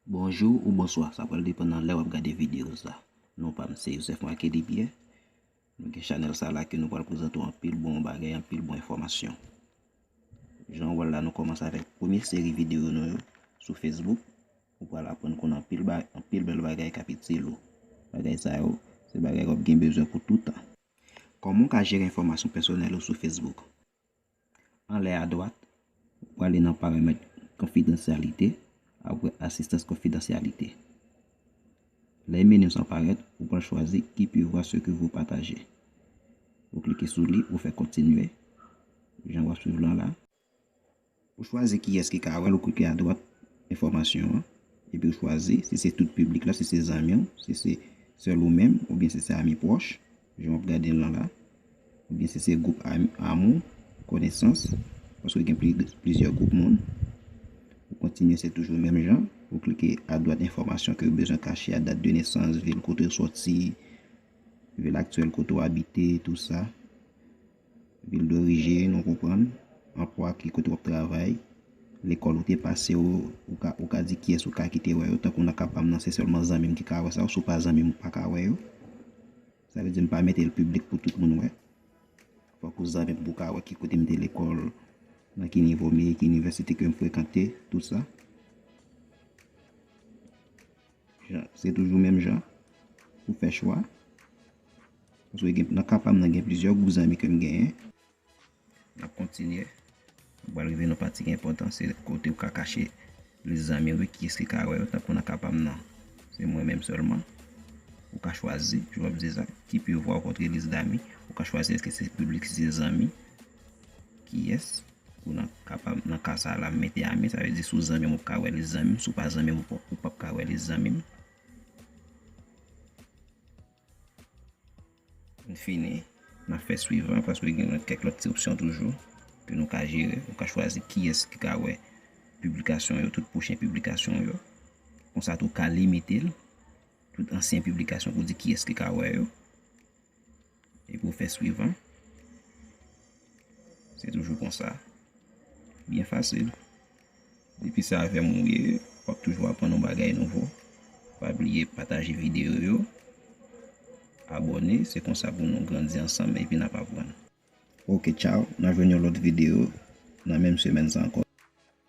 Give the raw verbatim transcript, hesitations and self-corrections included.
Bonjou ou bonswa, sa pral depann nan lè w ap gade videyo sa. Non pa m se Joseph Marquet Desbiens. Nou gen chanèl sa la ke nou pral prezante w anpil bon bagay, anpil bon enfòmasyon. Jan w wè l la, nou kòmanse avèk premye seri videyo nou yo sou Facebook. Ou pral aprann konnen anpil ba-, anpil bèl bagay k ap itil ou. Bagay sa yo, se bagay w ap gen bezwen pou toutan. Kòman w ka jere enfòmasyon pèsonèl ou sou Facebook? Anlè adwat, ou prale nan paramèt konfidansyalite, apre asistans konfidansyalite. Lè meni sa parèt, ou pral chwazi Qui peut voir ce que vous partagez. Ou klike sou li, ou fè kontinye. Jan w ap swiv lan la. Ou chwazi kiyès ki ka wè l, ou klike adwat enfòmasyon an. Epi ou chwazi si se tout piblik la, si se zanmi w, si se sèl ou menm, oubyen si se ami pwòch, jan w ap gade l lan la. Oubyen si se gwoup am-, amou, konesans, paske gen pli-, plizyè gwoup moun. Ou kontinye, se toujou menm jan. Ou klike adwat enfòmasyon ke w bezwen kache a, dat de nesans, vil kote w sòti, vil aktyèl kote w abite, tou sa. Vil dorijin, ou konprann, anplwa ki kote w ap travay, lekòl ou te pase, ou, ou ka, ou ka di kiyès ou ka kite wè yo, tankou nan ka pa m nan, se sèlman zanmi m ki ka wè sa, si w pa zanmi m, ou pa ka wè yo. Sa vle di m pa mete l piblik pou tout moun wè. Fòk ou zanmi m pou w ka wè ki kote m te lekòl, nan ki nivo m ye, ki inivèsite ke m frekante, tou sa. Jan, se toujou menm jan. Ou fè chwa. Paske gen, nan ka pa m nan gen plizyè gwoup zanmi ke m genyen. N ap kontinye. Nou pral rive nan pati ki enpòtan, se kote ou ka kache lis zanmi w yo, kiyès ki ka wè yo, tankou nan ka pa m nan. Se mwen menm sèlman. Ou ka chwazi, jan w ap di sa, qui peut voir votre liste d'amis. Ou ka chwazi èske se piblik, si se zanmi. Kiyès? Ou nan ka pa m, nan ka sa la, m mete ami, sa vle di si w zanmi m, ou ka wè lis zanmi m, si w pa zanmi m, ou p-, ou p ap ka wè lis zanmi m. N fini, n ap fè swivan, paske gen lòt, kèk lòt ti opsyon toujou ke nou ka jere. Ou ka chwazi kiyès ki ka wè piblikasyon yo, tout pwochen piblikasyon yo. Konsa tou, ou ka limite l, tout ansyen piblikasyon pou di kiyès ki ka wè yo. Epi ou fè swivan. Se toujou konsa. Byen fasil. Depi se avè m ou ye, w ap toujou aprann yon bagay nouvo. Pa bliye pataje videyo yo. Abòne, se konsa pou nou grandi ansanm epi n ap aprann. Ok, tchaw. N a jwenn yon lòt videyo nan menm semèn sa ankò.